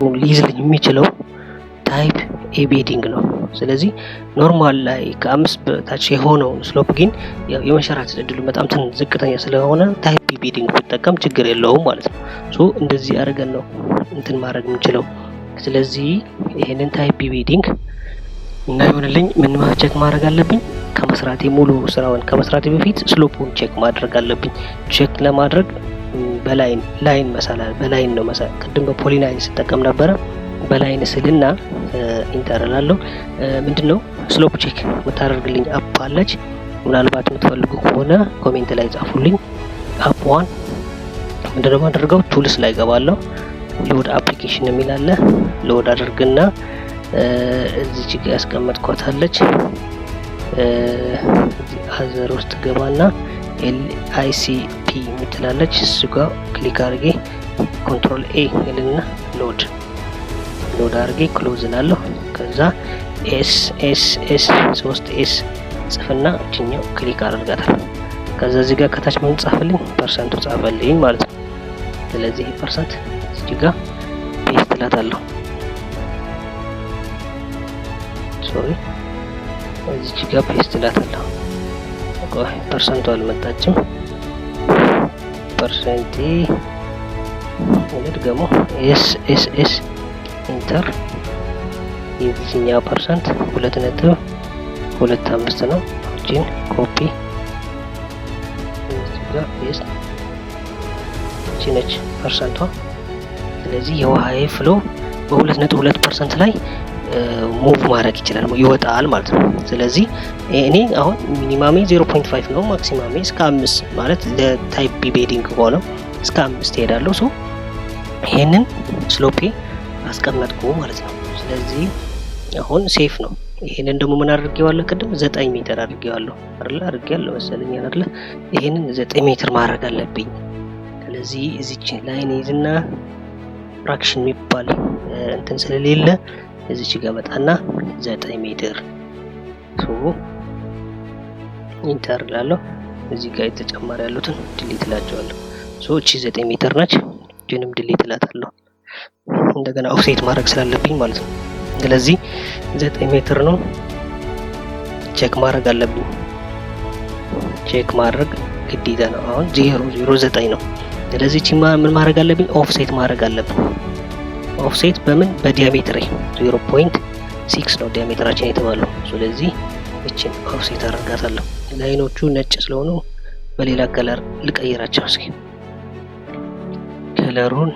ኡን ሊይዝልኝ የሚችለው type A bedding ነው። ስለዚህ normal ላይ ከ5 በታች የሆነውን slope ግን የመንሸራተት እድሉ በጣም ዝቅተኛ ስለሆነ type B bedding ብጠቀም ችግር የለውም ማለት ነው። So እንደዚህ አድርገን ነው እንትን ማድረግ የምንችለው። ስለዚህ ይሄንን type B bedding እንዳይሆንልኝ ምን check ማድረግ አለብኝ? ከመስራቴ ሙሉ ስራውን ከመስራቴ በፊት slope ኡን check ማድረግ አለብኝ። Check ለማድረግ በ line line መሳል፣ በ line ነው መሳል። ቅድም በ polyline ስጠቀም ነበረ። በ line ስልና enter እላለሁ። ምንድነው slope check የምታደርግልኝ app አለች። ምናልባት የምትፈልጉ ከሆነ comment ላይ ጻፉልኝ። App ዋን ምንድነው የማደርገው? Tools ላይ ገባለሁ። Load application የሚል አለ። Load አድርግና እዚች ጋ ያስቀመጥኳት አለች። Other ውስጥ ገባና LICP የምትላለች፣ እሱ ጋር click አድርጌ control A እልና load አድርጌ close እላለሁ። ከዛ S S S፣ ሶስት S ጽፍና እችኛው click አደርጋታለሁ። ከዛ እዚህ ጋር ከታች ምን ጻፈልኝ? Percent ኡ ጻፈልኝ ማለት ነው። ስለዚህ percent እዚህ ጋር paste እላታለሁ። Sorry፣ እዚች ጋር paste እላታለሁ። ቆይ፣ percent ኡ አልመጣችም። Percent ኤ ደግሞ S S S enter። የዚህኛው percent 2.25 ነው። እቺን ኮፒ፣ እዚህ ጋር paste። እቺ ነች percent ኧ። ስለዚህ የውሃዬ flow በ2.2% ላይ move ማድረግ ይችላል፣ ይወጣል ማለት ነው። ስለዚህ እኔ አሁን minimum ኤ 0.5 ነው፣ maximum ኤ እስከ 5 ማለት ለ type B bedding ከሆነ እስከ 5 እሄዳለሁ። So ይሄንን slope ኤ አስቀመጥኩ ማለት ነው። ስለዚህ አሁን safe ነው። ይሄንን ደግሞ ምን አድርጌዋለሁ? ቅድም 9 ሜትር አድርጌዋለሁ አይደለ? አድርጌዋለሁ መሰለኝ አይደለ? ይሄንን 9 ሜትር ማድረግ አለብኝ። ስለዚህ እዚች line ይዝና fraction የሚባል እንትን ስለሌለ እዚች ጋር መጣና 9 ሜትር፣ so enter እላለሁ። እዚህ ጋር የተጨማሪ ያሉትን delete እላቸዋለሁ። So እቺ 9 ሜትር ነች። እቺንም delete እላታለሁ። እንደገና offset ማድረግ ስላለብኝ ማለት ነው። ስለዚህ 9 ሜትር ነው። Check ማድረግ አለብኝ። Check ማድረግ ግዴታ ነው። አሁን 009 ነው። ስለዚህ እቺ ምን ማድረግ አለብኝ? Offset ማድረግ አለብኝ። Offset በምን? በ diameter 0.6 ነው diameter ኣችን የተባለው። ስለዚህ እችን offset አደርጋታለሁ። Line ኦቹ ነጭ ስለሆኑ በሌላ color ልቀይራቸው። እስኪ color ኡን